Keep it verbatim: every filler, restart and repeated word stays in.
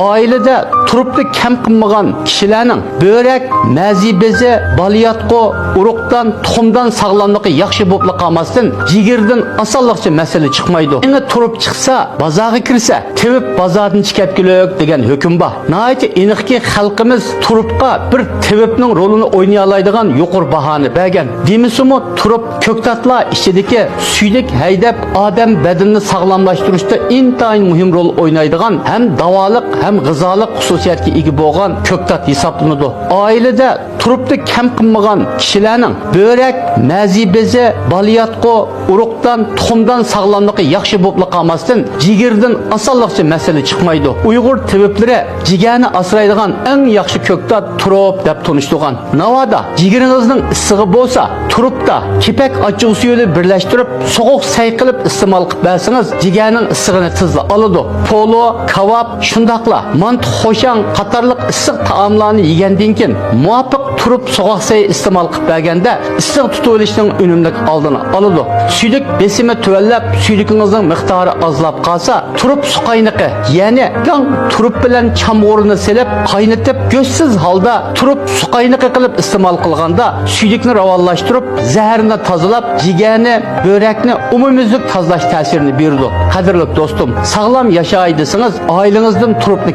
ئائىلىدە تۇرۇپنى كەم قىلمىغان كىشىلەرنىڭ بۆرەك، مەزى بېزى، بالىياتقۇ، ئۇرۇقدان، تۇخۇمدان ساغلاملىقى ياخشى بولۇپلا قالماستىن، جىگىرىدىن ئاسانلىقچە مەسىلە چىقمايدۇ. يېڭى تۇرۇپ چىقسا، بازارغا كىرسە، تېۋىپ بازاردىن چىقىپ كېلىك دېگەن ھۆكۈم بار. ناھايىتى ئېنىقكى، خەلقىمىز تۇرۇپقا بىر تېۋىپنىڭ رولىنى ئوينىيالايدىغان يۇقىرى باھانى بەرگەن. دېمىسىمۇ، تۇرۇپ كۆكتاتلار ئىچىدىكى سۈيدۈك ھەيدەپ، ئادەم بەدىنىنى ساغلاملاشتۇرۇشتا ئىنتايىن مۇھىم رول ئوينايدىغان ھەم داۋالىق، ھەم غىزالىق خۇسۇسىيەتكە ئىگە بولغان كۆكتات ھېسابلىنىدۇ. ئائىلىدە تۇرۇپنى كەم قىلمىغان كىشىلەرنىڭ بۆرەك، مەزى بېزى، بالىياتقۇ، ئۇرۇقدان، تۇخۇمدان ساغلاملىقى ياخشى بولۇپلا قالماستىن، جىگىرىدىن ئاسانلىقچە مەسىلە چىقمايدۇ. ئۇيغۇر تېۋىپلىرى جىگەرنى ئاسرايدىغان ئەڭ ياخشى كۆكتات تۇرۇپ دەپ تونۇشتۇرغان. ناۋادا جىگىرىڭىزنىڭ ئىسسىقى بولسا، تۇرۇپتا كېپەك ئاچچىقسۇ بىلەن بىرلەشتۈرۈپ، سوغۇق سەي قىلىپ ئىستېمال قىلىپ بەرسىڭىز، جىگەرنىڭ ئىسسىقىنى تېزلا ئالىدۇ. پولۇ، كاۋاپ، شۇنداقلا مانتا، خوشاڭ قاتارلىق ئىسسىق تائاملارنى يېگەندىن كېيىن، مۇۋاپىق تۇرۇپ سوغۇق سەي ئىستېمال قىلىپ بەرگەندە، ئىسسىق تۇتۇۋېلىشنىڭ ئۈنۈملۈك ئالدىنى ئالىدۇ. سۈيدۈك بېسىمى تۆۋەنلەپ، سۈيدۈكىڭىزنىڭ مىقدارى ئازلاپ قالسا، تۇرۇپ سۇقاينىقى، يەنى داڭ تۇرۇپ بىلەن چامغۇرنى سېلىپ، قاينىتىپ، كۆزسىز ھالدا تۇرۇپ سۇقاينىقى قىلىپ ئىستېمال قىلغاندا، سۈيدۈكنى راۋانلاشتۇرۇپ، زەھەرنى تازىلاپ، جىگەرنى، بۆرەكنى ئومۇميۈزلۈك تازىلاش تەسىرىنى بېرىدۇ. قەدىرلىك دوستۇم، ساغلام ياشاي دېسىڭىز، ئائىلىڭىزدىن تۇرۇپنى